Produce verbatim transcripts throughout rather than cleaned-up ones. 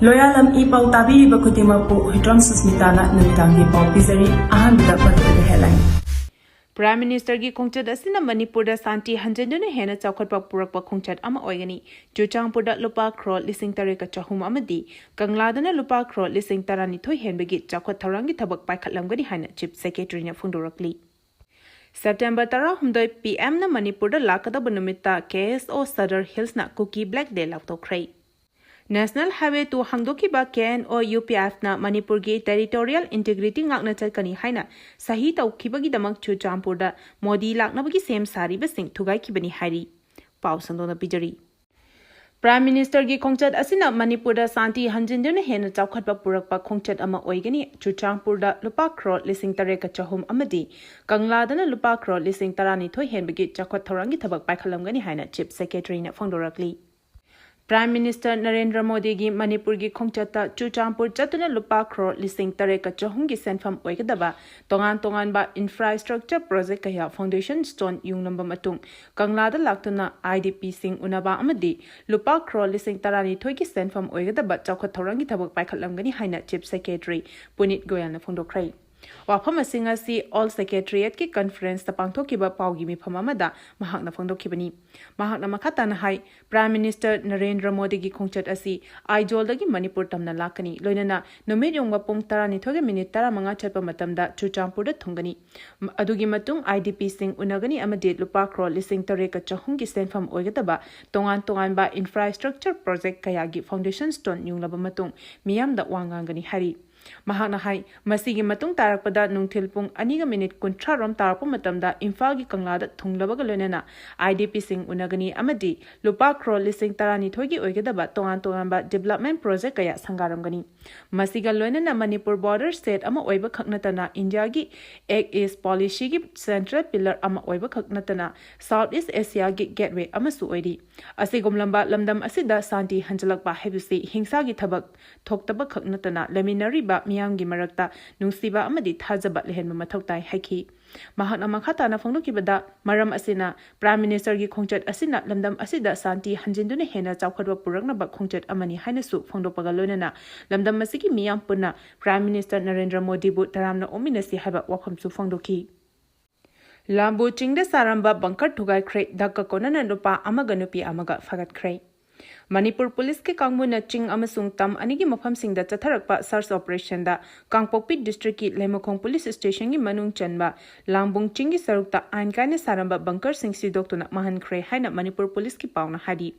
ꯂꯣꯌꯥꯂꯝ E ꯄꯥꯎ ꯇꯥꯕꯤꯔꯤꯕ ꯈꯨꯗꯤꯡꯃꯛꯄꯨ ꯍꯨꯏꯗ꯭ꯔꯣꯝ ꯁꯨꯁꯃꯤꯇꯥꯅ ꯅꯨꯃꯤꯗꯥꯡꯒꯤ ꯄꯥꯎ ꯄꯤꯖꯔꯤ꯫ ꯑꯍꯥꯟꯕꯗ ꯄꯟꯊꯨꯡꯗ headline꯫ Prime Ministerꯒꯤ ꯈꯣꯡꯆꯠ ꯑꯁꯤꯅ ꯃꯅꯤꯄꯨꯔꯗ ꯁꯥꯟꯇꯤ ꯍꯟꯖꯤꯟꯗꯨꯅ ꯍꯦꯟꯅ ꯆꯥꯎꯈꯠꯄ ꯄꯨꯔꯛꯄ ꯈꯣꯡꯆꯠ ꯑꯃ ꯑꯣꯏꯒꯅꯤ꯫ ꯆꯨꯔꯆꯥꯟꯄꯨꯔꯗ ꯂꯨꯄꯥ ꯀ꯭ꯔꯣꯔ ꯂꯤꯁꯤꯡ ꯇꯔꯦꯠꯀ ꯆꯍꯨꯝ ꯑꯃꯗꯤ ꯀꯪꯂꯥꯗꯅ ꯂꯨꯄꯥ ꯀ꯭ꯔꯣꯔ ꯂꯤꯁꯤꯡ ꯇꯔꯥꯅꯤꯊꯣꯏ ꯍꯦꯟꯕꯒꯤ ꯆꯥꯎꯈꯠ ꯊꯧꯔꯥꯡꯒꯤ ꯊꯕꯛ ꯄꯥꯏꯈꯠꯂꯝꯒꯅꯤ ꯍꯥꯏꯅ Chief Secretaryꯅ ꯐꯣꯡꯗꯣꯔꯛꯂꯤ꯫ September ꯇꯔꯥꯍꯨꯝꯗꯣꯏ P Mꯅ ꯃꯅꯤꯄꯨꯔꯗ ꯂꯥꯛꯀꯗꯕ ꯅꯨꯃꯤꯠꯇ K S O Sadar Hillsꯅ Kuki Black Day ꯂꯥꯎꯊꯣꯛꯈ꯭ꯔꯦ꯫ National Highway two ꯍꯥꯡꯗꯣꯛꯈꯤꯕ K N O U P Fꯅ ꯃꯅꯤꯄꯨꯔꯒꯤ territorial integrity ꯉꯥꯛꯅ ꯆꯠꯀꯅꯤ ꯍꯥꯏꯅ ꯁꯍꯤ ꯇꯧꯈꯤꯕꯒꯤꯗꯃꯛ ꯆꯨꯔꯆꯥꯟꯄꯨꯔꯗ ꯃꯣꯗꯤ ꯂꯥꯛꯅꯕꯒꯤ ꯁꯦꯝ ꯁꯥꯔꯤꯕꯁꯤꯡ ꯊꯨꯒꯥꯏꯈꯤꯕꯅꯤ ꯍꯥꯏꯔꯤ꯫ ꯄꯥꯎ ꯁꯟꯗꯣꯛꯅ ꯄꯤꯖꯔꯤ꯫ Prime Ministerꯒꯤ ꯈꯣꯡꯆꯠ ꯑꯁꯤꯅ ꯃꯅꯤꯄꯨꯔꯗ ꯁꯥꯟꯇꯤ ꯍꯟꯖꯤꯟꯗꯨꯅ ꯍꯦꯟꯅ ꯆꯥꯎꯈꯠꯄ ꯄꯨꯔꯛꯄ ꯈꯣꯡꯆꯠ ꯑꯃ ꯑꯣꯏꯒꯅꯤ꯫ ꯆꯨꯔꯆꯥꯟꯄꯨꯔꯗ ꯂꯨꯄꯥ ꯀ꯭ꯔꯣꯔ ꯂꯤꯁꯤꯡ ꯇꯔꯦꯠꯀ ꯆꯍꯨꯝ ꯑꯃꯗꯤ ꯀꯪꯂꯥꯗꯅ ꯂꯨꯄꯥ ꯀ꯭ꯔꯣꯔ ꯂꯤꯁꯤꯡ ꯇꯔꯥꯅꯤꯊꯣꯏ ꯍꯦꯟꯕꯒꯤ ꯆꯥꯎꯈꯠ ꯊꯧꯔꯥꯡꯒꯤ ꯊꯕꯛ ꯄꯥꯏꯈꯠꯂꯝꯒꯅꯤ ꯍꯥꯏꯅ Chief Secretaryꯅ ꯐꯣꯡꯗꯣꯔꯛꯂꯤ꯫ Prime Minister ꯅꯔꯦꯟꯗ꯭ꯔ ꯃꯣꯗꯤꯒꯤ ꯃꯅꯤꯄꯨꯔꯒꯤ ꯈꯣꯡꯆꯠꯇ ꯆꯨꯔꯆꯥꯟꯄꯨꯔ ꯆꯠꯇꯨꯅ ꯂꯨꯄꯥ ꯀ꯭ꯔꯣꯔ ꯂꯤꯁꯤꯡ ꯇꯔꯦꯠꯀ ꯆꯍꯨꯝꯒꯤ ꯁꯦꯟꯐꯝ ꯑꯣꯏꯒꯗꯕ ꯇꯣꯉꯥꯟ ꯇꯣꯉꯥꯟꯕ infrastructure project ꯀꯌꯥ foundation stone ꯌꯨꯡꯂꯝꯕ ꯃꯇꯨꯡ, ꯀꯪꯂꯥꯗ ꯂꯥꯛꯇꯨꯅ I D Pꯁꯤꯡ ꯎꯅꯕ ꯑꯃꯗꯤ ꯂꯨꯄꯥ ꯀ꯭ꯔꯣꯔ ꯂꯤꯁꯤꯡ ꯇꯔꯥꯅꯤꯊꯣꯏꯒꯤ ꯁꯦꯟꯐꯝ ꯑꯣꯏꯒꯗꯕ ꯆꯥꯎꯈꯠ ꯊꯧꯔꯥꯡꯒꯤ ꯊꯕꯛ ꯄꯥꯏꯈꯠꯂꯝꯒꯅꯤ ꯍꯥꯏꯅ Chief Secretary ꯄꯨꯅꯤꯠ ꯒꯣꯌꯜꯅ ꯐꯣꯡꯗꯣꯛꯈ꯭ꯔꯦ꯫ ꯋꯥꯐꯝ ꯑꯁꯤꯡ ꯑꯁꯤ All Secretariatꯀꯤ conferenceꯇ ꯄꯥꯡꯊꯣꯛꯈꯤꯕ ꯄꯥꯎꯒꯤ ꯃꯤꯐꯝ ꯑꯃꯗ ꯃꯍꯥꯛꯅ ꯐꯣꯡꯗꯣꯛꯈꯤꯕꯅꯤ꯫ ꯃꯍꯥꯛꯅ ꯃꯈꯥ ꯇꯥꯅ ꯍꯥꯏ, Prime Minister ꯅꯔꯦꯟꯗ꯭ꯔ ꯃꯣꯗꯤꯒꯤ ꯈꯣꯡꯆꯠ ꯑꯁꯤ ꯑꯥꯏꯖꯣꯜꯗꯒꯤ ꯃꯅꯤꯄꯨꯔ ꯇꯝꯅ ꯂꯥꯛꯀꯅꯤ, ꯂꯣꯏꯅꯅ ꯅꯨꯃꯤꯠ ꯌꯨꯡꯕ ꯄꯨꯡ ꯇꯔꯥꯅꯤꯊꯣꯏꯒ ꯃꯤꯅꯤꯠ ꯇꯔꯥꯃꯉꯥ ꯆꯠꯄ ꯃꯇꯝꯗ ꯆꯨꯔꯆꯥꯟꯄꯨꯔꯗ ꯊꯨꯡꯒꯅꯤ꯫ ꯃ-, ꯑꯗꯨꯒꯤ ꯃꯇꯨꯡ I D Pꯁꯤꯡ ꯎꯅꯒꯅꯤ ꯑꯃꯗꯤ ꯂꯨꯄꯥ ꯀ꯭ꯔꯣꯔ ꯂꯤꯁꯤꯡ ꯇꯔꯦꯠꯀ ꯆꯍꯨꯝꯒꯤ ꯁꯦꯟꯐꯝ ꯑꯣꯏꯒꯗꯕ ꯇꯣꯉꯥꯟ ꯇꯣꯉꯥꯟꯕ infrastructure project ꯀꯌꯥꯒꯤ foundation stone ꯌꯨꯡꯂꯕ ꯃꯇꯨꯡ ꯃꯤꯌꯥꯝꯗ ꯋꯥ ꯉꯥꯡꯒꯅꯤ ꯍꯥꯏꯔꯤ꯫ ꯃꯍꯥꯛꯅ ꯍꯥꯏ, ꯃꯁꯤꯒꯤ ꯃꯇꯨꯡ ꯇꯥꯔꯛꯄꯗ ꯅꯨꯡꯊꯤꯜ ꯄꯨꯡ ꯑꯅꯤꯒ ꯃꯤꯅꯤꯠ ꯀꯨꯟꯊ꯭ꯔꯥ ꯔꯣꯝ ꯇꯥꯔꯛꯄ ꯃꯇꯝꯗ ꯏꯝꯐꯥꯜꯒꯤ ꯀꯪꯂꯥꯗ ꯊꯨꯡꯂꯕꯒ ꯂꯣꯏꯅꯅ I D Pꯁꯤꯡ ꯎꯅꯒꯅꯤ ꯑꯃꯗꯤ ꯂꯨꯄꯥ ꯀ꯭ꯔꯣꯔ ꯂꯤꯁꯤꯡ ꯇꯔꯥꯅꯤꯊꯣꯏꯒꯤ ꯑꯣꯏꯒꯗꯕ ꯇꯣꯉꯥꯟ ꯇꯣꯉꯥꯟꯕ development project ꯀꯌꯥ ꯁꯪꯒꯥꯔꯝꯒꯅꯤ꯫ ꯃꯁꯤꯒ ꯂꯣꯏꯅꯅ ꯃꯅꯤꯄꯨꯔ border state ꯑꯃ ꯑꯣꯏꯕ ꯈꯛ ꯅꯠꯇꯅ ꯏꯟꯗꯤꯌꯥꯒꯤ Act East Policyꯒꯤ central pillar ꯑꯃ ꯑꯣꯏꯕ ꯈꯛ ꯅꯠꯇꯅ South East Asiaꯒꯤ gateway ꯑꯃꯁꯨ ꯑꯣꯏꯔꯤ꯫ ꯑꯁꯤꯒꯨꯝꯂꯕ ꯂꯝꯗꯝ ꯑꯁꯤꯗ ꯁꯥꯟꯇꯤ ꯍꯟꯖꯤꯜꯂꯛꯄ ꯍꯥꯏꯕꯁꯤ ꯍꯤꯡꯁꯥꯒꯤ ꯊꯕꯛ ꯊꯣꯛꯇꯕ ꯈꯛ ꯅꯠꯇꯅ ꯂꯩꯃꯤꯟꯅꯔꯤꯕ ꯃꯤꯌꯥꯝꯒꯤ ꯃꯔꯛꯇ ꯅꯨꯡꯁꯤꯕ ꯑꯃꯗꯤ ꯊꯥꯖꯕ ꯂꯩꯍꯟꯕ ꯃꯊꯧ ꯇꯥꯏ ꯍꯥꯏꯈꯤ꯫ ꯃꯍꯥꯛꯅ ꯃꯈꯥ ꯇꯥꯅ ꯐꯣꯡꯗꯣꯛꯈꯤꯕꯗ, ꯃꯔꯝ ꯑꯁꯤꯅ Prime Ministerꯒꯤ ꯈꯣꯡꯆꯠ ꯑꯁꯤꯅ ꯂꯝꯗꯝ ꯑꯁꯤꯗ ꯁꯥꯟꯇꯤ ꯍꯟꯖꯤꯟꯗꯨꯅ ꯍꯦꯟꯅ ꯆꯥꯎꯈꯠꯄ ꯄꯨꯔꯛꯅꯕ ꯈꯣꯡꯆꯠ ꯑꯃꯅꯤ ꯍꯥꯏꯅꯁꯨ ꯐꯣꯡꯗꯣꯛꯄꯒ ꯂꯣꯏꯅꯅ ꯂꯝꯗꯝ ꯑꯁꯤꯒꯤ ꯃꯤꯌꯥꯝ ꯄꯨꯟꯅ Prime Minister ꯅꯔꯦꯟꯗ꯭ꯔ ꯃꯣꯗꯤꯕꯨ ꯇꯔꯥꯝꯅ ꯑꯣꯛꯃꯤꯟꯅꯁꯤ ꯍꯥꯏꯕ ꯋꯥꯐꯝꯁꯨ ꯐꯣꯡꯗꯣꯛꯈꯤ꯫ ꯂꯥꯝꯕꯨ ꯆꯤꯡꯗ ꯁꯥꯔꯝꯕ bunker ꯊꯨꯒꯥꯏꯈ꯭ꯔꯦ, ꯙꯛꯀ ꯀꯣꯟꯅꯅ ꯅꯨꯄꯥ ꯑꯃꯒ ꯅꯨꯄꯤ ꯑꯃꯒ ꯐꯥꯒꯠꯈ꯭ꯔꯦ꯫ ꯃꯅꯤꯄꯨꯔ ꯄꯨꯂꯤꯁꯀꯤ ꯀꯥꯡꯕꯨꯅ ꯆꯤꯡ ꯑꯃꯁꯨꯡ ꯇꯝ ꯑꯅꯤꯒꯤ ꯃꯐꯝꯁꯤꯡꯗ ꯆꯠꯊꯔꯛꯄ search operationꯗ ꯀꯥꯡꯄꯣꯛꯄꯤ districtꯀꯤ ꯂꯩꯃꯈꯣꯡ police stationꯒꯤ ꯃꯅꯨꯡ ꯆꯟꯕ ꯂꯥꯡꯕꯨꯡ ꯆꯤꯡꯒꯤ ꯁꯔꯨꯛꯇ ꯑꯥꯏꯟ ꯀꯥꯏꯅ ꯁꯥꯔꯝꯕ bunkerꯁꯤꯡ ꯁꯤꯗꯣꯛꯇꯨꯅ ꯃꯥꯡꯍꯟꯈ꯭ꯔꯦ ꯍꯥꯏꯅ ꯃꯅꯤꯄꯨꯔ ꯄꯨꯂꯤꯁꯀꯤ ꯄꯥꯎꯅ ꯍꯥꯏꯔꯤ꯫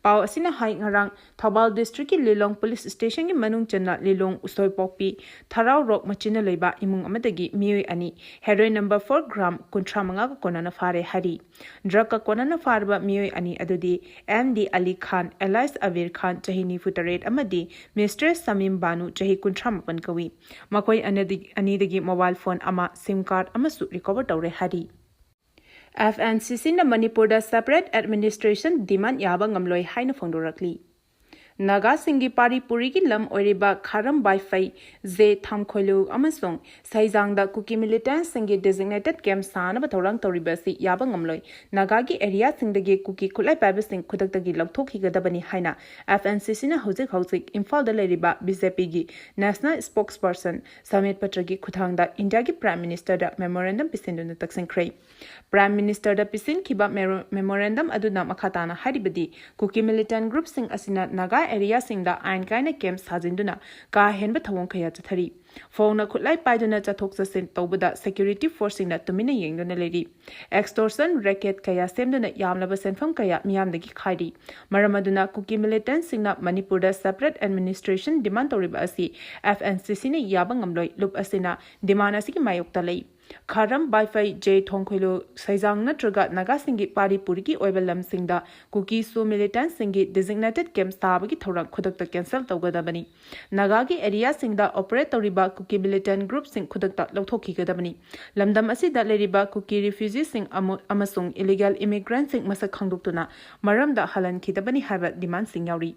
ꯄꯥꯎ ꯑꯁꯤꯅ ꯍꯥꯏ, ꯉꯔꯥꯡ ꯊꯧꯕꯥꯜ districtꯀꯤ ꯂꯤꯂꯣꯡ police stationꯒꯤ ꯃꯅꯨꯡ ꯆꯟꯅ ꯂꯤꯂꯣꯡ ꯎꯁꯣꯏꯄꯣꯛꯄꯤ ꯊꯔꯥꯎꯔꯣꯛ ꯃꯆꯤꯟꯅ ꯂꯩꯕ ꯏꯃꯨꯡ ꯑꯃꯗꯒꯤ ꯃꯤꯑꯣꯏ ꯑꯅꯤ heroin number four gram ꯀꯨꯟꯊ꯭ꯔꯥ ꯃꯉꯥꯒ ꯀꯣꯟꯅꯅ ꯐꯥꯔꯦ ꯍꯥꯏꯔꯤ꯫ Drugꯀ ꯀꯣꯟꯅꯅ ꯐꯥꯔꯕ ꯃꯤꯑꯣꯏ ꯑꯅꯤ ꯑꯗꯨꯗꯤ M D Ali Khan alias Abir Khan, ꯆꯍꯤ ꯅꯤꯐꯨ ꯇꯔꯦꯠ, ꯑꯃꯗꯤ Mister Samim Banu, ꯆꯍꯤ ꯀꯨꯟꯊ꯭ꯔꯥ ꯃꯥꯄꯟ ꯀꯧꯏ꯫ ꯃꯈꯣꯏ ꯑꯅꯤꯗꯤ-, ꯑꯅꯤꯗꯒꯤ mobile phone ꯑꯃ, SIM card ꯑꯃꯁꯨ recover ꯇꯧꯔꯦ ꯍꯥꯏꯔꯤ꯫ FNCCꯅ ꯃꯅꯤꯄꯨꯔꯗ separate administration demand ꯌꯥꯕ ꯉꯝꯂꯣꯏ ꯍꯥꯏꯅ ꯐꯣꯡꯗꯣꯔꯛꯂꯤ꯫ ꯅꯥꯒꯥꯁꯤꯡꯒꯤ ꯄꯥꯔꯤ ꯄꯨꯔꯤꯒꯤ ꯂꯝ ꯑꯣꯏꯔꯤꯕ ꯈꯥꯔꯝ ꯕꯥꯏꯐꯩ, ꯖꯦ ꯊꯥꯝꯈꯣꯏꯂꯨ ꯑꯃꯁꯨꯡ ꯁꯩꯖꯥꯡꯗ ꯀꯨꯀꯤ militantꯁꯤꯡꯒꯤ designated camp ꯁꯥꯅꯕ ꯊꯧꯔꯥꯡ ꯇꯧꯔꯤꯕ ꯑꯁꯤ ꯌꯥꯕ ꯉꯝꯂꯣꯏ꯫ ꯅꯥꯒꯥꯒꯤ areaꯁꯤꯡꯗꯒꯤ ꯀꯨꯀꯤ ꯈꯨꯠꯂꯥꯏ ꯄꯥꯏꯕꯁꯤꯡ ꯈꯨꯗꯛꯇꯒꯤ ꯂꯧꯊꯣꯛꯈꯤꯒꯗꯕꯅꯤ ꯍꯥꯏꯅ FNCCꯅ ꯍꯧꯖꯤꯛ ꯍꯧꯖꯤꯛ ꯏꯝꯐꯥꯜꯗ ꯂꯩꯔꯤꯕ BJPꯒꯤ national spokesperson ꯁꯃꯤꯠ ꯄꯇ꯭ꯔꯒꯤ ꯈꯨꯠꯊꯥꯡꯗ ꯏꯟꯗꯤꯌꯥꯒꯤ Prime Ministerꯗ memorandum ꯄꯤꯁꯤꯟꯗꯨꯅ ꯇꯛꯁꯤꯟꯈ꯭ꯔꯦ꯫ Prime Ministerꯗ ꯄꯤꯁꯤꯟꯈꯤꯕ mero-, memorandum ꯑꯗꯨꯅ ꯃꯈꯥ ꯇꯥꯅ ꯍꯥꯏꯔꯤꯕꯗꯤ, ꯀꯨꯀꯤ militant groupꯁꯤꯡ ꯑꯁꯤꯅ ꯅꯥꯒꯥ areaꯁꯤꯡꯗ ꯑꯥꯏꯟ ꯀꯥꯏꯅ camp ꯁꯥꯖꯤꯟꯗꯨꯅ ꯀꯥ ꯍꯦꯟꯕ ꯊꯧꯑꯣꯡ ꯀꯌꯥ ꯆꯠꯊꯔꯤ꯫ ꯐꯣꯡꯅ ꯈꯨꯠꯂꯥꯏ ꯄꯥꯏꯗꯨꯅ ꯆꯠꯊꯣꯛ ꯆꯠꯁꯤꯟ ꯇꯧꯕꯗ security forceꯁꯤꯡꯅ ꯇꯨꯃꯤꯟꯅ ꯌꯦꯡꯗꯨꯅ ꯂꯩꯔꯤ꯫ Extortion racket ꯀꯌꯥ ꯁꯦꯝꯗꯨꯅ ꯌꯥꯝꯂꯕ ꯁꯦꯟꯐꯝ ꯀꯌꯥ ꯃꯤꯌꯥꯝꯗꯒꯤ ꯈꯥꯏꯔꯤ꯫ ꯃꯔꯝ ꯑꯗꯨꯅ ꯀꯨꯀꯤ militantꯁꯤꯡꯅ ꯃꯅꯤꯄꯨꯔꯗ separate administration demand ꯇꯧꯔꯤꯕ ꯑꯁꯤ FNCCꯅ ꯌꯥꯕ ꯉꯝꯂꯣꯏ꯫ ꯂꯨꯞ ꯑꯁꯤꯅ demand ꯑꯁꯤꯒꯤ ꯃꯥꯌꯣꯛꯇ ꯂꯩ꯫ ꯈꯥꯔꯝ ꯕꯥꯏꯐꯩ, ꯖꯦ ꯊꯣꯡꯈꯣꯏꯂꯨ, ꯁꯩꯖꯥꯡ ꯅꯠꯇ꯭ꯔꯒ ꯅꯥꯒꯥꯁꯤꯡꯒꯤ ꯄꯥꯔꯤ ꯄꯨꯔꯤꯒꯤ ꯑꯣꯏꯕ ꯂꯝꯁꯤꯡꯗ ꯀꯨꯀꯤ ꯁꯨ militantꯁꯤꯡꯒꯤ designated camp ꯁꯥꯕꯒꯤ ꯊꯧꯔꯥꯡ ꯈꯨꯗꯛꯇ cancel ꯇꯧꯒꯗꯕꯅꯤ꯫ ꯅꯥꯒꯥꯒꯤ areaꯁꯤꯡꯗ operate ꯇꯧꯔꯤꯕ ꯀꯨꯀꯤ militant groupꯁꯤꯡ ꯈꯨꯗꯛꯇ ꯂꯧꯊꯣꯛꯈꯤꯒꯗꯕꯅꯤ꯫ ꯂꯝꯗꯝ ꯑꯁꯤꯗ ꯂꯩꯔꯤꯕ ꯀꯨꯀꯤ refugeeꯁꯤꯡ ꯑꯃ-, ꯑꯃꯁꯨꯡ illegal immigrantꯁꯤꯡ ꯃꯁꯛ ꯈꯪꯗꯣꯛꯇꯨꯅ ꯃꯔꯝꯗ ꯍꯜꯍꯟꯈꯤꯗꯕꯅꯤ ꯍꯥꯏꯕ demandꯁꯤꯡ ꯌꯥꯎꯔꯤ꯫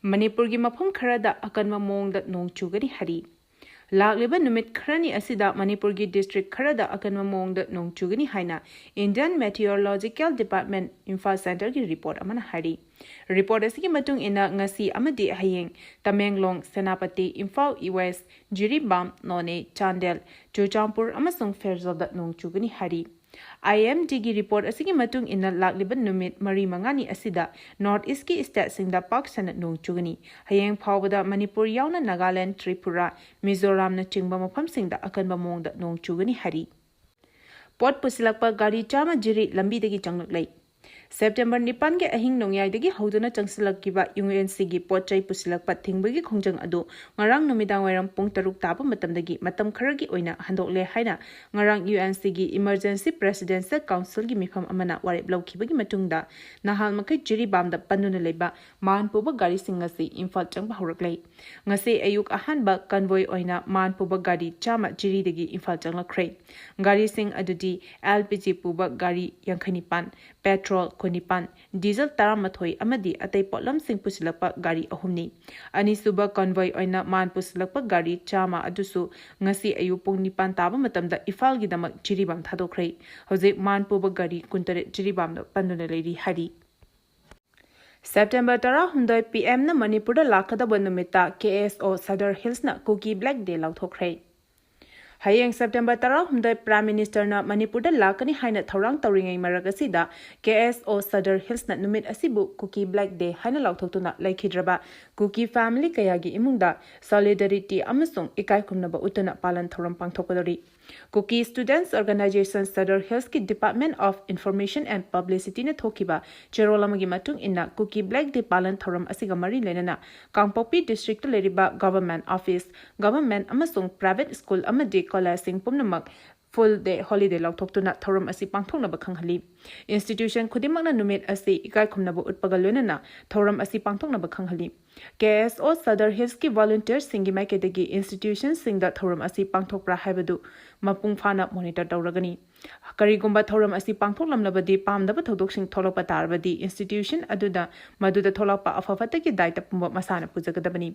ꯃꯅꯤꯄꯨꯔꯒꯤ ꯃꯐꯝ ꯈꯔꯗ ꯑꯀꯟꯕ ꯃꯑꯣꯡꯗ ꯅꯣꯡ ꯆꯨꯒꯅꯤ ꯍꯥꯏꯔꯤ꯫ ꯂꯥꯛꯂꯤꯕ ꯅꯨꯃꯤꯠ ꯈꯔꯅꯤ ꯑꯁꯤꯗ ꯃꯅꯤꯄꯨꯔꯒꯤ district ꯈꯔꯗ ꯑꯀꯟꯕ ꯃꯑꯣꯡꯗ ꯅꯣꯡ ꯆꯨꯒꯅꯤ ꯍꯥꯏꯅ Indian Meteorological Department Imphal centreꯒꯤ report ꯑꯃꯅ ꯍꯥꯏꯔꯤ꯫ Report ꯑꯁꯤꯒꯤ ꯃꯇꯨꯡ ꯏꯟꯅ ꯉꯁꯤ ꯑꯃꯗꯤ ꯍꯌꯦꯡ ꯇꯃꯦꯡꯂꯣꯡ, ꯁꯦꯅꯥꯄꯇꯤ, ꯏꯝꯐꯥꯜ East, ꯖꯤꯔꯤꯕꯥꯝ, ꯅꯣꯅꯦ, ꯆꯥꯟꯗꯦꯜ, ꯆꯨꯔꯆꯥꯟꯄꯨꯔ ꯑꯃꯁꯨꯡ ꯐꯦꯔꯖꯥꯜꯗ ꯅꯣꯡ ꯆꯨꯒꯅꯤ ꯍꯥꯏꯔꯤ꯫ IMDꯒꯤ report ꯑꯁꯤꯒꯤ ꯃꯇꯨꯡ ꯏꯟꯅ ꯂꯥꯛꯂꯤꯕ ꯅꯨꯃꯤꯠ ꯃꯔꯤ ꯃꯉꯥꯅꯤ ꯑꯁꯤꯗ North Eastꯀꯤ stateꯁꯤꯡꯗ ꯄꯥꯛ ꯁꯟꯅ ꯅꯣꯡ ꯆꯨꯒꯅꯤ꯫ ꯍꯌꯦꯡ ꯐꯥꯎꯕꯗ ꯃꯅꯤꯄꯨꯔ ꯌꯥꯎꯅ ꯅꯥꯒꯥꯂꯦꯟ, ꯇ꯭ꯔꯤꯄꯨꯔꯥ, ꯃꯤꯖꯣꯔꯥꯝꯅꯆꯤꯡꯕ ꯃꯐꯝꯁꯤꯡꯗ ꯑꯀꯟꯕ ꯃꯑꯣꯡꯗ ꯅꯣꯡ ꯆꯨꯒꯅꯤ ꯍꯥꯏꯔꯤ꯫ ꯄꯣꯠ ꯄꯨꯁꯤꯜꯂꯛꯄ ꯒꯥꯔꯤ ꯆꯥꯝꯃ ꯖꯤꯔꯤ ꯂꯝꯕꯤꯗꯒꯤ ꯆꯪꯂꯛꯂꯦ꯫ September ꯅꯤꯄꯥꯟꯒꯤ ꯑꯍꯤꯡ ꯅꯣꯡꯌꯥꯏꯗꯒꯤ ꯍꯧꯗꯨꯅ ꯆꯪꯁꯤꯜꯂꯛꯈꯤꯕ UNCꯒꯤ ꯄꯣꯠ ꯆꯩ ꯄꯨꯁꯤꯜꯂꯛꯄ ꯊꯤꯡꯕꯒꯤ ꯈꯣꯡꯖꯪ ꯑꯗꯨ ꯉꯔꯥꯡ ꯅꯨꯃꯤꯗꯥꯡ ꯋꯥꯏꯔꯝ ꯄꯨꯡ ꯇꯔꯨꯛ ꯇꯥꯕ ꯃꯇꯝꯗꯒꯤ ꯃꯇꯝ ꯈꯔꯒꯤ ꯑꯣꯏꯅ ꯍꯟꯗꯣꯛꯂꯦ ꯍꯥꯏꯅ ꯉꯔꯥꯡ UNCꯒꯤ Emergency Presidential Councilꯒꯤ ꯃꯤꯐꯝ ꯑꯃꯅ ꯋꯥꯔꯦꯞ ꯂꯧꯈꯤꯕꯒꯤ ꯃꯇꯨꯡꯗ ꯅꯍꯥꯟ ꯃꯈꯩ ꯖꯤꯔꯤꯕꯥꯝꯗ ꯄꯟꯗꯨꯅ ꯂꯩꯕ ꯃꯥꯟ ꯄꯨꯕ ꯒꯥꯔꯤꯁꯤꯡ ꯑꯁꯤ ꯏꯝꯐꯥꯜ ꯆꯪꯕ ꯍꯧꯔꯛꯂꯦ꯫ ꯉꯁꯤ ꯑꯌꯨꯛ ꯑꯍꯥꯟꯕ convoy ꯑꯣꯏꯅ ꯃꯥꯟ ꯄꯨꯕ ꯒꯥꯔꯤ ꯆꯥꯝꯃ ꯖꯤꯔꯤꯗꯒꯤ ꯏꯝꯐꯥꯜ ꯆꯪꯂꯛꯈ꯭ꯔꯦ꯫ ꯒꯥꯔꯤꯁꯤꯡ ꯑꯗꯨꯗꯤ LPG ꯄꯨꯕ ꯒꯥꯔꯤ ꯌꯥꯡꯈꯩ ꯅꯤꯄꯥꯟ, petrol ꯀꯨꯟ ꯅꯤꯄꯥꯟ, diesel ꯇꯔꯥꯃꯥꯊꯣꯏ ꯑꯃꯗꯤ ꯑꯇꯩ ꯄꯣꯠꯂꯝꯁꯤꯡ ꯄꯨꯁꯤꯜꯂꯛꯄ ꯒꯥꯔꯤ ꯑꯍꯨꯝꯅꯤ꯫ ꯑꯅꯤꯁꯨꯕ convoy ꯑꯣꯏꯅ ꯃꯥꯟ ꯄꯨꯁꯤꯜꯂꯛꯄ ꯒꯥꯔꯤ ꯆꯥꯝꯃ ꯑꯗꯨꯁꯨ ꯉꯁꯤ ꯑꯌꯨꯛ ꯄꯨꯡ ꯅꯤꯄꯥꯟ ꯇꯥꯕ ꯃꯇꯝꯗ ꯏꯝꯐꯥꯜꯒꯤꯗꯃꯛ ꯖꯤꯔꯤꯕꯥꯝ ꯊꯥꯗꯣꯛꯈ꯭ꯔꯦ꯫ ꯍꯧꯖꯤꯛ ꯃꯥꯟ ꯄꯨꯕ ꯒꯥꯔꯤ ꯀꯨꯟꯇꯔꯦꯠ ꯖꯤꯔꯤꯕꯥꯝꯗ ꯄꯟꯗꯨꯅ ꯂꯩꯔꯤ ꯍꯥꯏꯔꯤ꯫ September ꯇꯔꯥꯍꯨꯝꯗꯣꯏ PMꯅ ꯃꯅꯤꯄꯨꯔꯗ ꯂꯥꯛꯀꯗꯕ ꯅꯨꯃꯤꯠꯇ KSO Sadar Hillsꯅ Kuki Black Day ꯂꯥꯎꯊꯣꯛꯈ꯭ꯔꯦ꯫ ꯍꯌꯦꯡ September ꯇꯔꯥꯍꯨꯝꯗꯣꯏ Prime Ministerꯅ ꯃꯅꯤꯄꯨꯔꯗ ꯂꯥꯛꯀꯅꯤ ꯍꯥꯏꯅ ꯊꯧꯔꯥꯡ ꯇꯧꯔꯤꯉꯩ ꯃꯔꯛ ꯑꯁꯤꯗ KSO Sadar Hillsꯅ ꯅꯨꯃꯤꯠ ꯑꯁꯤꯕꯨ Kuki Black Day ꯍꯥꯏꯅ ꯂꯥꯎꯊꯣꯛꯇꯨꯅ ꯂꯩꯈꯤꯗ꯭ꯔꯕ ꯀꯨꯀꯤ family ꯀꯌꯥꯒꯤ ꯏꯃꯨꯡꯗ solidarity ꯑꯃꯁꯨꯡ ꯏꯀꯥꯏ ꯈꯨꯝꯅꯕ ꯎꯠꯇꯨꯅ ꯄꯥꯂꯟ ꯊꯧꯔꯝ ꯄꯥꯡꯊꯣꯛꯀꯗꯧꯔꯤ꯫ Kuki Students Organisation Sadar Hillsꯀꯤ Department of Information and Publicityꯅ ꯊꯣꯛꯈꯤꯕ ꯆꯦꯔꯣꯜ ꯑꯃꯒꯤ ꯃꯇꯨꯡ ꯏꯟꯅ Kuki Black Day ꯄꯥꯂꯟ ꯊꯧꯔꯝ ꯑꯁꯤꯒ ꯃꯔꯤ ꯂꯩꯅꯅ ꯀꯥꯡꯄꯣꯛꯄꯤ districtꯇ ꯂꯩꯔꯤꯕ government office, government ꯑꯃꯁꯨꯡ private school ꯑꯃꯗꯤ collegeꯁꯤꯡ ꯄꯨꯝꯅꯃꯛ full day holiday ꯂꯥꯎꯊꯣꯛꯇꯨꯅ ꯊꯧꯔꯝ ꯑꯁꯤ ꯄꯥꯡꯊꯣꯛꯅꯕ ꯈꯪꯍꯜꯂꯤ꯫ Institution ꯈꯨꯗꯤꯡꯃꯛꯅ ꯅꯨꯃꯤꯠ ꯑꯁꯤ ꯏꯀꯥꯏ ꯈꯨꯝꯅꯕ ꯎꯠꯄꯒ ꯂꯣꯏꯅꯅ ꯊꯧꯔꯝ ꯑꯁꯤ ꯄꯥꯡꯊꯣꯛꯅꯕ ꯈꯪꯍꯜꯂꯤ꯫ KSO Sadar Hillsꯀꯤ volunteersꯁꯤꯡꯒꯤ ꯃꯥꯏꯀꯩꯗꯒꯤ institutionꯁꯤꯡꯗ ꯊꯧꯔꯝ ꯑꯁꯤ ꯄꯥꯡꯊꯣꯛꯄ꯭ꯔꯥ ꯍꯥꯏꯕꯗꯨ ꯃꯄꯨꯡ ꯐꯥꯅ monitor ꯇꯧꯔꯒꯅꯤ꯫ ꯀꯔꯤꯒꯨꯝꯕ ꯊꯧꯔꯝ ꯑꯁꯤ ꯄꯥꯡꯊꯣꯛꯂꯝꯂꯕꯗꯤ ꯄꯥꯝꯗꯕ ꯊꯧꯗꯣꯛꯁꯤꯡ ꯊꯣꯛꯂꯛꯄ ꯇꯥꯔꯕꯗꯤ institution ꯑꯗꯨꯗ ꯃꯗꯨꯗ ꯊꯣꯛꯂꯛꯄ ꯑꯐ ꯐꯠꯇꯒꯤ ꯗꯥꯏꯇ ꯄꯨꯝꯕ ꯃꯁꯥꯅ ꯄꯨꯖꯒꯗꯕꯅꯤ꯫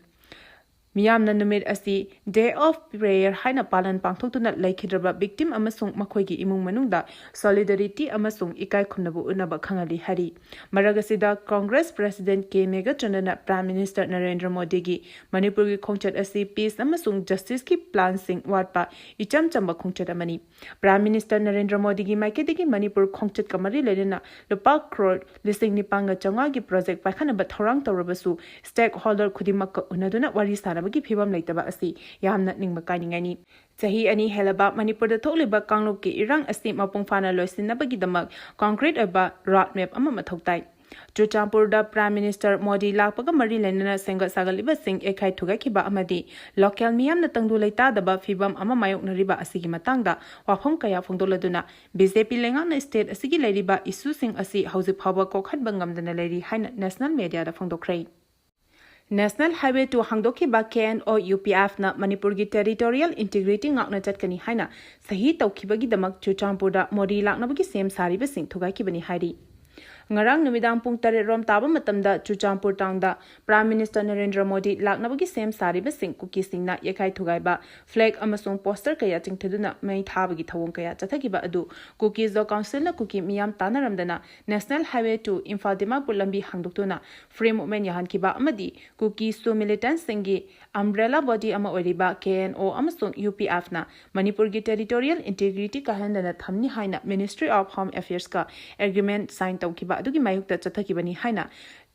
ꯃꯤꯌꯥꯝꯅ ꯅꯨꯃꯤꯠ ꯑꯁꯤ Day of Prayer ꯍꯥꯏꯅ ꯄꯥꯂꯟ ꯄꯥꯡꯊꯣꯛꯇꯨꯅ ꯂꯩꯈꯤꯗ꯭ꯔꯕ victim ꯑꯃꯁꯨꯡ ꯃꯈꯣꯏꯒꯤ ꯏꯃꯨꯡ ꯃꯅꯨꯡꯗ solidarity ꯑꯃꯁꯨꯡ ꯏꯀꯥꯏ ꯈꯨꯝꯅꯕ ꯎꯠꯅꯕ ꯈꯪꯍꯜꯂꯤ ꯍꯥꯏꯔꯤ꯫ ꯃꯔꯛ ꯑꯁꯤꯗ Congress President ꯀꯦ ꯃꯦꯘꯆꯟꯗꯅ Prime Minister ꯅꯔꯦꯟꯗ꯭ꯔ ꯃꯣꯗꯤꯒꯤ ꯃꯅꯤꯄꯨꯔꯒꯤ ꯈꯣꯡꯆꯠ ꯑꯁꯤ peace ꯑꯃꯁꯨꯡ justiceꯀꯤ planꯁꯤꯡ ꯋꯥꯠꯄ ꯏꯆꯝ ꯆꯝꯕ ꯈꯣꯡꯆꯠ ꯑꯃꯅꯤ꯫ Prime Minister ꯅꯔꯦꯟꯗ꯭ꯔ ꯃꯣꯗꯤꯒꯤ ꯃꯥꯏꯀꯩꯗꯒꯤ ꯃꯅꯤꯄꯨꯔ ꯈꯣꯡꯆꯠꯀ ꯃꯔꯤ ꯂꯩꯅꯅ ꯂꯨꯄꯥ ꯀ꯭ꯔꯣꯔ ꯂꯤꯁꯤꯡ ꯅꯤꯄꯥꯟꯒ ꯆꯥꯝꯃꯉꯥꯒꯤ project ꯄꯥꯏꯈꯠꯅꯕ ꯊꯧꯔꯥꯡ ꯇꯧꯔꯕꯁꯨ stakeholder ꯈꯨꯗꯤꯡꯃꯛꯀ ꯎꯅꯗꯨꯅ ꯋꯥꯔꯤ ꯁꯥꯅꯕꯒꯤ ꯐꯤꯚꯝ ꯂꯩꯇꯕ ꯑꯁꯤ ꯌꯥꯝꯅ ꯅꯤꯡꯕ ꯀꯥꯏꯅꯤꯡꯉꯥꯏꯅꯤ꯫ ꯆꯍꯤ ꯑꯅꯤ ꯍꯦꯜꯂꯕ ꯃꯅꯤꯄꯨꯔꯗ ꯊꯣꯛꯂꯤꯕ ꯀꯥꯡꯂꯨꯞꯀꯤ ꯏꯔꯥꯡ ꯑꯁꯤ ꯃꯄꯨꯡ ꯐꯥꯅ ꯂꯣꯏꯁꯤꯟꯅꯕꯒꯤꯗꯃꯛ concrete ꯑꯣꯏꯕ road map ꯑꯃ ꯃꯊꯧ ꯇꯥꯏ꯫ ꯆꯨꯔꯆꯥꯟꯄꯨꯔꯗ Prime Minister ꯃꯣꯗꯤ ꯂꯥꯛꯄꯒ ꯃꯔꯤ ꯂꯩꯅꯅ ꯁꯦꯝꯒꯠ ꯁꯥꯒꯠꯂꯤꯕꯁꯤꯡ ꯌꯩꯈꯥꯏ ꯊꯨꯒꯥꯏꯈꯤꯕ ꯑꯃꯗꯤ local ꯃꯤꯌꯥꯝꯅ ꯇꯪꯗꯨ ꯂꯩꯇꯥꯗꯕ ꯐꯤꯚꯝ ꯑꯃ ꯃꯥꯌꯣꯛꯅꯔꯤꯕ ꯑꯁꯤꯒꯤ ꯃꯇꯥꯡꯗ ꯋꯥꯐꯝ ꯀꯌꯥ ꯐꯣꯡꯗꯣꯛꯂꯗꯨꯅ BJP ꯂꯩꯉꯥꯛꯅ state ꯑꯁꯤꯒꯤ ꯂꯩꯔꯤꯕ issueꯁꯤꯡ ꯑꯁꯤ ꯍꯧꯖꯤꯛ ꯐꯥꯎꯕ ꯀꯣꯛꯍꯟꯕ ꯉꯝꯗꯅ ꯂꯩꯔꯤ ꯍꯥꯏꯅ national mediaꯗ ꯐꯣꯡꯗꯣꯛꯈ꯭ꯔꯦ꯫ National Highway two ꯍꯥꯡꯗꯣꯛꯈꯤꯕ KNO UPFꯅ ꯃꯅꯤꯄꯨꯔꯒꯤ territorial integrity ꯉꯥꯛꯅ ꯆꯠꯀꯅꯤ ꯍꯥꯏꯅ ꯁꯍꯤ ꯇꯧꯈꯤꯕꯒꯤꯗꯃꯛ ꯆꯨꯔꯆꯥꯟꯄꯨꯔꯗ ꯃꯣꯗꯤ ꯂꯥꯛꯅꯕꯒꯤ ꯁꯦꯝ ꯁꯥꯔꯤꯕꯁꯤꯡ ꯊꯨꯒꯥꯏꯈꯤꯕꯅꯤ ꯍꯥꯏꯔꯤ꯫ ꯉꯔꯥꯡ ꯅꯨꯃꯤꯗꯥꯡ ꯄꯨꯡ ꯇꯔꯦꯠ ꯔꯣꯝ ꯇꯥꯕ ꯃꯇꯝꯗ ꯆꯨꯔꯆꯥꯟꯄꯨꯔ townꯗ Prime Minister ꯅꯔꯦꯟꯗ꯭ꯔ ꯃꯣꯗꯤ ꯂꯥꯛꯅꯕꯒꯤ ꯁꯦꯝ ꯁꯥꯔꯤꯕꯁꯤꯡ ꯀꯨꯀꯤꯁꯤꯡꯅ ꯌꯩꯈꯥꯏ ꯊꯨꯒꯥꯏꯕ, flag ꯑꯃꯁꯨꯡ poster ꯀꯌꯥ ꯆꯤꯡꯊꯗꯨꯅ ꯃꯩ ꯊꯥꯕꯒꯤ ꯊꯧꯑꯣꯡ ꯀꯌꯥ ꯆꯠꯊꯈꯤꯕ ꯑꯗꯨ ꯀꯨꯀꯤ ꯖꯣ councilꯅ ꯀꯨꯀꯤ ꯃꯤꯌꯥꯝ ꯇꯥꯟꯅꯔꯝꯗꯅ National Highway two Imphal Dimapur ꯂꯝꯕꯤ ꯍꯥꯡꯗꯣꯛꯇꯨꯅ free movement ꯌꯥꯍꯟꯈꯤꯕ ꯑꯃꯗꯤ ꯀꯨꯀꯤ ꯁꯨ militantꯁꯤꯡꯒꯤ umbrella body ꯑꯃ ꯑꯣꯏꯔꯤꯕ KNO ꯑꯃꯁꯨꯡ UPFꯅ ꯃꯅꯤꯄꯨꯔꯒꯤ territorial integrity ꯀꯥꯏꯍꯟꯗꯅ ꯊꯝꯅꯤ ꯍꯥꯏꯅ Ministry of Home Affairsꯀ agreement sign ꯇꯧꯈꯤꯕ ꯑꯗꯨꯒꯤ ꯃꯥꯌꯣꯛꯇ ꯆꯠꯊꯈꯤꯕꯅꯤ ꯍꯥꯏꯅ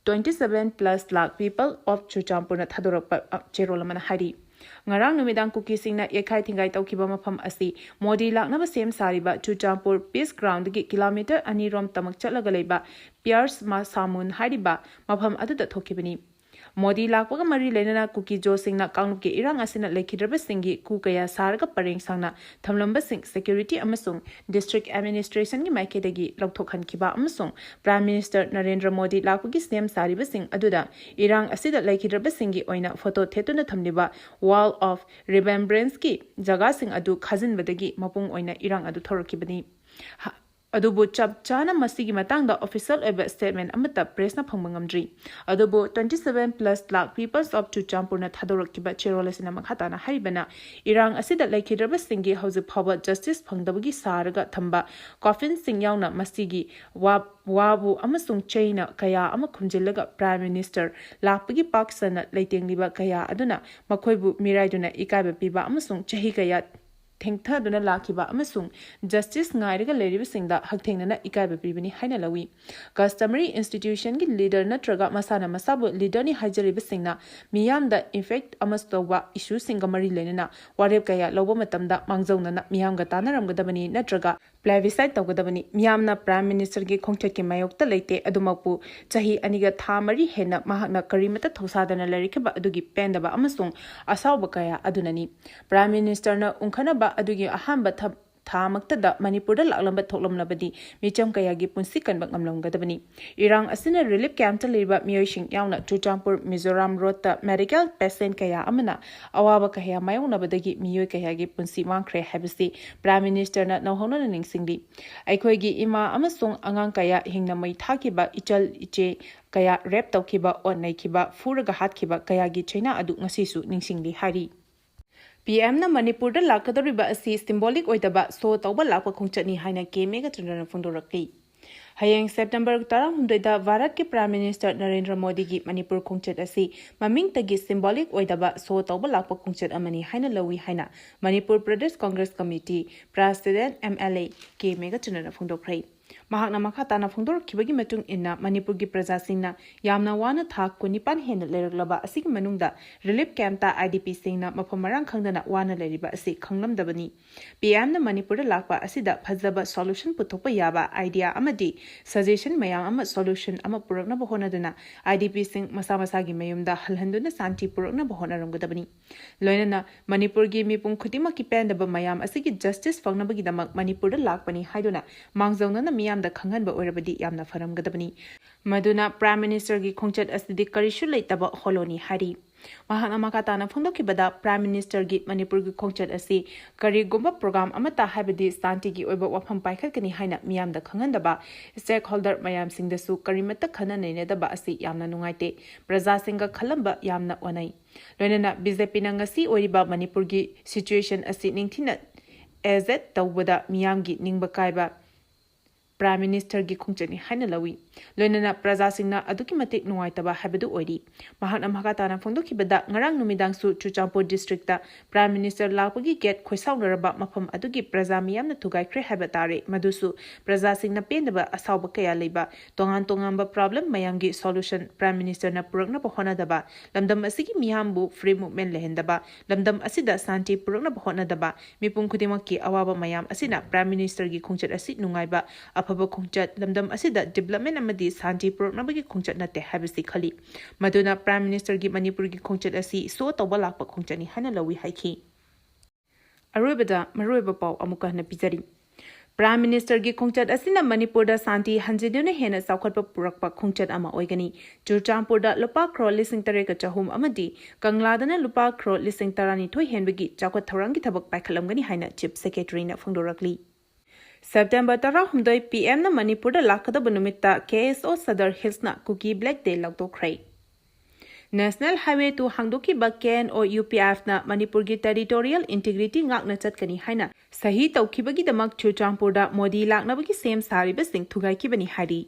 twenty seven plus lakh people of ꯆꯨꯔꯆꯥꯟꯄꯨꯔꯅ ꯊꯥꯗꯣꯔꯛꯄ, ꯑ, ꯆꯦꯔꯣꯜ ꯑꯃꯅ ꯍꯥꯏꯔꯤ꯫ ꯉꯔꯥꯡ ꯅꯨꯃꯤꯗꯥꯡ ꯀꯨꯀꯤꯁꯤꯡꯅ ꯌꯩꯈꯥꯏ ꯊꯤꯡꯒꯥꯏ ꯇꯧꯈꯤꯕ ꯃꯐꯝ ꯑꯁꯤ ꯃꯣꯗꯤ ꯂꯥꯛꯅꯕ ꯁꯦꯝ ꯁꯥꯔꯤꯕ ꯆꯨꯔꯆꯥꯟꯄꯨꯔ Peace Groundꯗꯒꯤ kilometre ꯑꯅꯤ ꯔꯣꯝ ꯇꯃꯛ ꯆꯠꯂꯒ ꯂꯩꯕ ꯄꯤꯌꯔꯁ ꯃꯥ ꯁꯥꯃꯨꯟ ꯍꯥꯏꯔꯤꯕ ꯃꯐꯝ ꯑꯗꯨꯗ ꯊꯣꯛꯈꯤꯕꯅꯤ꯫ ꯃꯣꯗꯤ ꯂꯥꯛꯄꯒ ꯃꯔꯤ ꯂꯩꯅꯅ ꯀꯨꯀꯤ ꯖꯣꯁꯤꯡꯅ ꯀꯥꯡꯂꯨꯞꯀꯤ ꯏꯔꯥꯡ ꯑꯁꯤꯅ ꯂꯩꯈꯤꯗ꯭ꯔꯕꯁꯤꯡꯒꯤ ꯀꯨ ꯀꯌꯥ ꯁꯥꯔꯒ ꯄꯔꯦꯡ ꯁꯥꯡꯅ ꯊꯝꯂꯝꯕꯁꯤꯡ security ꯑꯃꯁꯨꯡ district administrationꯒꯤ ꯃꯥꯏꯀꯩꯗꯒꯤ ꯂꯧꯊꯣꯛꯍꯟꯈꯤꯕ ꯑꯃꯁꯨꯡ Prime Minister ꯅꯔꯦꯟꯗ꯭ꯔ ꯃꯣꯗꯤ ꯂꯥꯛꯄꯒꯤ ꯁꯦꯝ ꯁꯥꯔꯤꯕꯁꯤꯡ ꯑꯗꯨꯗ ꯏꯔꯥꯡ ꯑꯁꯤꯗ ꯂꯩꯈꯤꯗ꯭ꯔꯕꯁꯤꯡꯒꯤ ꯑꯣꯏꯅ photo ꯊꯦꯠꯇꯨꯅ ꯊꯝꯂꯤꯕ Wall of Remembranceꯀꯤ ꯖꯒꯥꯁꯤꯡ ꯑꯗꯨ ꯈꯥꯖꯤꯟꯕꯗꯒꯤ ꯃꯄꯨꯡ ꯑꯣꯏꯅ ꯏꯔꯥꯡ ꯑꯗꯨ ꯊꯣꯔꯛꯈꯤꯕꯅꯤ꯫ ꯍ-, ꯑꯗꯨꯕꯨ ꯆꯞ ꯆꯥꯅ ꯃꯁꯤꯒꯤ ꯃꯇꯥꯡꯗ official ꯑꯣꯏꯕ statement ꯑꯃꯠꯇ pressꯅ ꯐꯪꯕ ꯉꯝꯗ꯭ꯔꯤ꯫ ꯑꯗꯨꯕꯨ twenty seven plus lakh Peoples of Churachandpurna ꯊꯥꯗꯣꯔꯛꯈꯤꯕ ꯆꯦꯔꯣꯜ ꯑꯁꯤꯅ ꯃꯈꯥ ꯇꯥꯅ ꯍꯥꯏꯔꯤꯕꯅ, ꯏꯔꯥꯡ ꯑꯁꯤꯗ ꯂꯩꯈꯤꯗ꯭ꯔꯕꯁꯤꯡꯒꯤ ꯍꯧꯖꯤꯛ ꯐꯥꯎꯕ justice ꯐꯪꯗꯕꯒꯤ ꯁꯥꯔꯒ ꯊꯝꯕ coffinꯁꯤꯡ ꯌꯥꯎꯅ ꯃꯁꯤꯒꯤ ꯋꯥ-, ꯋꯥꯕꯨ ꯑꯃꯁꯨꯡ ꯆꯩꯅ ꯀꯌꯥ ꯑꯃ ꯈꯨꯝꯖꯤꯜꯂꯒ Prime Minister ꯂꯥꯛꯄꯒꯤ ꯄꯥꯛ ꯁꯟꯅ ꯂꯩꯇꯦꯡꯂꯤꯕ ꯀꯌꯥ ꯑꯗꯨꯅ ꯃꯈꯣꯏꯕꯨ ꯃꯤꯔꯥꯏꯗꯨꯅ ꯏꯀꯥꯏꯕ ꯄꯤꯕ ꯑꯃꯁꯨꯡ ꯆꯍꯤ ꯀꯌꯥ ꯊꯦꯡꯊꯗꯨꯅ ꯂꯥꯛꯈꯤꯕ ꯑꯃꯁꯨꯡ justice ꯉꯥꯏꯔꯒ ꯂꯩꯔꯤꯕꯁꯤꯡꯗ ꯍꯛꯊꯦꯡꯅꯅ ꯏꯀꯥꯏꯕ ꯄꯤꯕꯅꯤ ꯍꯥꯏꯅ ꯂꯧꯏ꯫ Customary institutionꯒꯤ leader ꯅꯠꯇ꯭ꯔꯒ ꯃꯁꯥꯅ ꯃꯁꯥꯕꯨ leaderꯅꯤ ꯍꯥꯏꯖꯔꯤꯕꯁꯤꯡꯅ ꯃꯤꯌꯥꯝꯗ affect ꯑꯃꯁꯨ ꯇꯧꯕ issueꯁꯤꯡꯒ ꯃꯔꯤ ꯂꯩꯅꯅ ꯋꯥꯔꯦꯞ ꯀꯌꯥ ꯂꯧꯕ ꯃꯇꯝꯗ ꯃꯥꯡꯖꯧꯅꯅ ꯃꯤꯌꯥꯝꯒ ꯇꯥꯟꯅꯔꯝꯒꯗꯕꯅꯤ ꯅꯠꯇ꯭ꯔꯒ plebiscite ꯇꯧꯒꯗꯕꯅꯤ꯫ ꯃꯤꯌꯥꯝꯅ Prime Ministerꯒꯤ ꯈꯣꯡꯆꯠꯀꯤ ꯃꯥꯌꯣꯛꯇ ꯂꯩꯇꯦ, ꯑꯗꯨꯃꯛꯄꯨ ꯆꯍꯤ ꯑꯅꯤꯒ ꯊꯥ ꯃꯔꯤ ꯍꯦꯟꯅ ꯃꯍꯥꯛꯅ ꯀꯔꯤꯃꯠꯇ ꯊꯧꯁꯥꯗꯅ ꯂꯩꯔꯛꯈꯤꯕ ꯑꯗꯨꯒꯤ ꯄꯦꯟꯗꯕ ꯑꯃꯁꯨꯡ ꯑꯁꯥꯎꯕ ꯀꯌꯥ ꯑꯗꯨꯅꯅꯤ꯫ Prime Ministerꯅ ꯎꯪꯈꯠꯅꯕ ꯑꯗꯨꯒꯤ ꯑꯍꯥꯟꯕ ꯊ-, ꯊꯥꯃꯛꯇꯗ ꯃꯅꯤꯄꯨꯔꯗ ꯂꯥꯛꯂꯝꯕ ꯊꯣꯛꯂꯝꯂꯕꯗꯤ ꯃꯤꯆꯝ ꯀꯌꯥꯒꯤ ꯄꯨꯟꯁꯤ ꯀꯟꯕ ꯉꯝꯂꯝꯒꯗꯕꯅꯤ꯫ ꯏꯔꯥꯡ ꯑꯁꯤꯅ relief campꯇ ꯂꯩꯔꯤꯕ ꯃꯤꯑꯣꯏꯁꯤꯡ ꯌꯥꯎꯅ ꯆꯨꯔꯆꯥꯟꯄꯨꯔ ꯃꯤꯖꯣꯔꯥꯝ roadꯇ medical patient ꯀꯌꯥ ꯑꯃꯅ ꯑꯋꯥꯕ ꯀꯌꯥ ꯃꯥꯌꯣꯛꯅꯕꯗꯒꯤ ꯃꯤꯑꯣꯏ ꯀꯌꯥꯒꯤ ꯄꯨꯟꯁꯤ ꯃꯥꯡꯈ꯭ꯔꯦ ꯍꯥꯏꯕꯁꯤ Prime Ministerꯅ ꯅꯧꯍꯧꯅꯅ ꯅꯤꯡꯁꯤꯡꯂꯤ꯫ ꯑꯩꯈꯣꯏꯒꯤ ꯏꯃꯥ ꯑꯃꯁꯨꯡ ꯑꯉꯥꯡ ꯀꯌꯥ ꯍꯤꯡꯅ ꯃꯩ ꯊꯥꯈꯤꯕ, ꯏꯆꯜ ꯏꯆꯦ ꯀꯌꯥ rape ꯇꯧꯈꯤꯕ, ꯑꯣꯠ ꯅꯩꯈꯤꯕ, ꯐꯨꯔꯒ ꯍꯥꯠꯈꯤꯕ ꯀꯌꯥꯒꯤ ꯆꯩꯅꯥ ꯑꯗꯨ ꯉꯁꯤꯁꯨ ꯅꯤꯡꯁꯤꯡꯂꯤ ꯍꯥꯏꯔꯤ꯫ ꯄꯤ ꯑꯦꯝꯅ ꯃꯅꯤꯄꯨꯔꯗ ꯂꯥꯛꯀꯗꯧꯔꯤꯕ ꯑꯁꯤ symbolic ꯑꯣꯏꯗꯕ show ꯇꯧꯕ ꯂꯥꯛꯄ ꯈꯣꯡꯆꯠꯅꯤ ꯍꯥꯏꯅ ꯀꯦ ꯃꯦꯘꯆꯟꯗ꯭ꯔꯅ ꯐꯣꯡꯗꯣꯔꯛꯂꯤ꯫ ꯍꯌꯦꯡ September ꯇꯔꯥꯍꯨꯝꯗꯣꯏꯗ ꯚꯥꯔꯠꯀꯤ Prime Minister ꯅꯔꯦꯟꯗ꯭ꯔ ꯃꯣꯗꯤꯒꯤ ꯃꯅꯤꯄꯨꯔ ꯈꯣꯡꯆꯠ ꯑꯁꯤ ꯃꯃꯤꯡꯇꯒꯤ symbolic ꯑꯣꯏꯗꯕ show ꯇꯧꯕ ꯂꯥꯛꯄ ꯈꯣꯡꯆꯠ ꯑꯃꯅꯤ ꯍꯥꯏꯅ ꯂꯧꯏ ꯍꯥꯏꯅ Manipur Pradesh Congress Committee President M L A ꯀꯦ ꯃꯦꯘꯆꯟꯗ꯭ꯔꯅ ꯐꯣꯡꯗꯣꯛꯈ꯭ꯔꯦ꯫ ꯃꯍꯥꯛꯅ ꯃꯈꯥ ꯇꯥꯅ ꯐꯣꯡꯗꯣꯔꯛꯈꯤꯕꯒꯤ ꯃꯇꯨꯡ ꯏꯟꯅ, ꯃꯅꯤꯄꯨꯔꯒꯤ ꯄ꯭ꯔꯖꯥꯁꯤꯡꯅ ꯌꯥꯝꯅ ꯋꯥꯅ ꯊꯥ ꯀꯨꯟꯅꯤꯄꯥꯟ ꯍꯦꯟꯅ ꯂꯩꯔꯛꯂꯕ ꯑꯁꯤꯒꯤ ꯃꯅꯨꯡꯗ relief campꯇ I D Pꯁꯤꯡꯅ ꯃꯐꯝ ꯃꯔꯥꯡ ꯈꯪꯗꯅ ꯋꯥꯅ ꯂꯩꯔꯤꯕ ꯑꯁꯤ ꯈꯪꯂꯝꯗꯕꯅꯤ꯫ ꯄꯤ ꯑꯦꯝꯅ ꯃꯅꯤꯄꯨꯔꯗ ꯂꯥꯛꯄ ꯑꯁꯤꯗ ꯐꯖꯕ solution ꯄꯨꯊꯣꯛꯄ ꯌꯥꯕ idea ꯑꯃꯗꯤ suggestion ꯃꯌꯥꯝ ꯑꯃ solution ꯑꯃ ꯄꯨꯔꯛꯅꯕ ꯍꯣꯠꯅꯗꯨꯅ I D Pꯁꯤꯡ ꯃꯁꯥ ꯃꯁꯥꯒꯤ ꯃꯌꯨꯝꯗ ꯍꯜꯍꯟꯗꯨꯅ ꯁꯥꯟꯇꯤ ꯄꯨꯔꯛꯅꯕ ꯍꯣꯠꯅꯔꯝꯒꯗꯕꯅꯤ꯫ ꯂꯣꯏꯅꯅ ꯃꯅꯤꯄꯨꯔꯒꯤ ꯃꯤꯄꯨꯝ ꯈꯨꯗꯤꯡꯃꯛꯀꯤ ꯄꯦꯟꯗꯕ ꯃꯌꯥꯝ ꯑꯁꯤꯒꯤ justice ꯐꯪꯅꯕꯒꯤꯗꯃꯛ ꯃꯅꯤꯄꯨꯔꯗ ꯂꯥꯛꯄꯅꯤ ꯍꯥꯏꯗꯨꯅ ꯃꯥꯡꯖꯧꯅꯅ ꯃꯤꯌꯥꯝꯗ ꯈꯪꯍꯟꯕ ꯑꯣꯏꯔꯕꯗꯤ ꯌꯥꯝꯅ ꯐꯔꯝꯒꯗꯕꯅꯤ꯫ ꯃꯗꯨꯅ Prime Ministerꯒꯤ ꯈꯣꯡꯆꯠ ꯑꯁꯤꯗꯤ ꯀꯔꯤꯁꯨ ꯂꯩꯇꯕ ꯍꯣꯂꯣꯅꯤ ꯍꯥꯏꯔꯤ꯫ ꯃꯍꯥꯛꯅ ꯃꯈꯥ ꯇꯥꯅ ꯐꯣꯡꯗꯣꯛꯈꯤꯕꯗ, Prime Minister ꯒꯤ ꯃꯅꯤꯄꯨꯔꯒꯤ ꯈꯣꯡꯆꯠ ꯑꯁꯤ ꯀꯔꯤꯒꯨꯝꯕ program ꯑꯃꯠꯇ, ꯍꯥꯏꯕꯗꯤ ꯁꯥꯟꯇꯤꯒꯤ ꯑꯣꯏꯕ ꯋꯥꯐꯝ ꯄꯥꯏꯈꯠꯀꯅꯤ ꯍꯥꯏꯅ ꯃꯤꯌꯥꯝꯗ ꯈꯪꯍꯟꯗꯕ, stakeholder ꯃꯌꯥꯝꯁꯤꯡꯗꯁꯨ ꯀꯔꯤꯃꯠꯇ ꯈꯟꯅ ꯅꯩꯅꯗꯕ ꯑꯁꯤ ꯌꯥꯝꯅ ꯅꯨꯡꯉꯥꯏꯇꯦ꯫ ꯄ꯭ꯔꯖꯥꯁꯤꯡꯒ ꯈꯜꯂꯝꯕ ꯌꯥꯝꯅ ꯑꯣꯟꯅꯩ꯫ ꯂꯣꯏꯅꯅ BJP ꯅ ꯉꯁꯤ ꯑꯣꯏꯔꯤꯕ ꯃꯅꯤꯄꯨꯔꯒꯤ situation ꯑꯁꯤ ꯅꯤꯡꯊꯤꯅ assess ꯇꯧꯕꯗ ꯃꯤꯌꯥꯝꯒꯤ ꯅꯤꯡꯕ ꯀꯥꯏꯕ Prime Minister ꯒꯤ ꯈꯣꯡꯆꯠꯅꯤ ꯍꯥꯏꯅ ꯂꯧꯏ꯫ ꯂꯣꯏꯅꯅ ꯄ꯭ꯔꯖꯥꯁꯤꯡꯅ ꯑꯗꯨꯛꯀꯤ ꯃꯇꯤꯛ ꯅꯨꯡꯉꯥꯏꯇꯕ ꯍꯥꯏꯕꯗꯨ ꯑꯣꯏꯔꯤ꯫ ꯃꯍꯥꯛꯅ ꯃꯈꯥ ꯇꯥꯅ ꯐꯣꯡꯗꯣꯛꯈꯤꯕꯗ, ꯉꯔꯥꯡ ꯅꯨꯃꯤꯗꯥꯡꯁꯨ ꯆꯨꯔꯆꯥꯟꯄꯨꯔ district ꯇ Prime Minister ꯂꯥꯛꯄꯒꯤ gate ꯈꯣꯏꯁꯥꯎꯅꯔꯕ ꯃꯐꯝ ꯑꯗꯨꯒꯤ ꯄ꯭ꯔꯖꯥ ꯃꯤꯌꯥꯝꯅ ꯊꯨꯒꯥꯏꯈ꯭ꯔꯦ ꯍꯥꯏꯕ ꯇꯥꯔꯦ꯫ ꯃꯗꯨꯁꯨ ꯄ꯭ꯔꯖꯥꯁꯤꯡꯅ ꯄꯦꯟꯗꯕ, ꯑꯁꯥꯎꯕ ꯀꯌꯥ ꯂꯩꯕ, ꯇꯣꯉꯥꯟ ꯇꯣꯉꯥꯟꯕ problem ꯃꯌꯥꯝꯒꯤ solution Prime Minister ꯅ ꯄꯨꯔꯛꯅꯕ ꯍꯣꯠꯅꯗꯕ, ꯂꯝꯗꯝ ꯑꯁꯤꯒꯤ ꯃꯤꯌꯥꯝꯕꯨ free movement ꯂꯩꯍꯟꯗꯕ, ꯂꯝꯗꯝ ꯑꯁꯤꯗ ꯁꯥꯟꯇꯤ ꯄꯨꯔꯛꯅꯕ ꯍꯣꯠꯅꯗꯕ, ꯃꯤꯄꯨꯝ ꯈꯨꯗꯤꯡꯃꯛꯀꯤ ꯑꯋꯥꯕ ꯃꯌꯥꯝ ꯑꯁꯤꯅ Prime Minister ꯒꯤ ꯈꯣꯡꯆꯠ ꯑꯁꯤ ꯅꯨꯡꯉꯥꯏꯕ, ꯑꯐꯕ ꯈꯣꯡꯆꯠ, ꯂꯝꯗꯝ ꯑꯁꯤꯗ development ꯑꯃꯗꯤ ꯁꯥꯟꯇꯤ ꯄꯨꯔꯛꯅꯕꯒꯤ ꯈꯣꯡꯆꯠ ꯅꯠꯇꯦ ꯍꯥꯏꯕꯁꯤ ꯈꯜꯂꯤ꯫ ꯃꯗꯨꯅ Prime Minister ꯒꯤ ꯃꯅꯤꯄꯨꯔꯒꯤ ꯈꯣꯡꯆꯠ ꯑꯁꯤ show ꯇꯧꯕ ꯂꯥꯛꯄ ꯈꯣꯡꯆꯠꯅꯤ ꯍꯥꯏꯅ ꯂꯧꯏ ꯍꯥꯏꯈꯤ꯫ ꯑꯔꯣꯏꯕꯗ ꯃꯔꯨꯑꯣꯏꯕ ꯄꯥꯎ ꯑꯃꯨꯛꯀ ꯍꯟꯅ ꯄꯤꯖꯔꯤ꯫ Prime Minister ꯒꯤ ꯈꯣꯡꯆꯠ ꯑꯁꯤꯅ ꯃꯅꯤꯄꯨꯔꯗ ꯁꯥꯟꯇꯤ ꯍꯟꯖꯤꯟꯗꯨꯅ ꯍꯦꯟꯅ ꯆꯥꯎꯈꯠꯄ ꯄꯨꯔꯛꯄ ꯈꯣꯡꯆꯠ ꯑꯃ ꯑꯣꯏꯒꯅꯤ꯫ ꯆꯨꯔꯆꯥꯟꯄꯨꯔꯗ ꯂꯨꯄꯥ crore ꯂꯤꯁꯤꯡ ꯇꯔꯦꯠꯀ ꯆꯍꯨꯝ ꯑꯃꯗꯤ ꯀꯪꯂꯥꯗꯅ ꯂꯨꯄꯥ crore ꯂꯤꯁꯤꯡ ꯇꯔꯥꯅꯤꯊꯣꯏ ꯍꯦꯟꯕꯒꯤ ꯆꯥꯎꯈꯠ ꯊꯧꯔꯥꯡꯒꯤ ꯊꯕꯛ ꯄꯥꯏꯈꯠꯂꯝꯒꯅꯤ ꯍꯥꯏꯅ Chief Secretary ꯅ ꯐꯣꯡꯗꯣꯔꯛꯂꯤ꯫ September ꯇꯔꯥꯍꯨꯝꯗꯣꯏ P M ꯅ ꯃꯅꯤꯄꯨꯔꯗ ꯂꯥꯛꯀꯗꯕ ꯅꯨꯃꯤꯠꯇ K S O Sadar Hills ꯅ Kuki Black Day ꯂꯥꯎꯊꯣꯛꯈ꯭ꯔꯦ꯫ National Highway two ꯍꯥꯡꯗꯣꯛꯈꯤꯕ K N O U P F ꯅ ꯃꯅꯤꯄꯨꯔꯒꯤ territorial integrity ꯉꯥꯛꯅ ꯆꯠꯀꯅꯤ ꯍꯥꯏꯅ ꯁꯍꯤ ꯇꯧꯈꯤꯕꯒꯤꯗꯃꯛ ꯆꯨꯔꯆꯥꯟꯄꯨꯔꯗ ꯃꯣꯗꯤ ꯂꯥꯛꯅꯕꯒꯤ ꯁꯦꯝ ꯁꯥꯔꯤꯕꯁꯤꯡ ꯊꯨꯒꯥꯏꯈꯤꯕꯅꯤ ꯍꯥꯏꯔꯤ꯫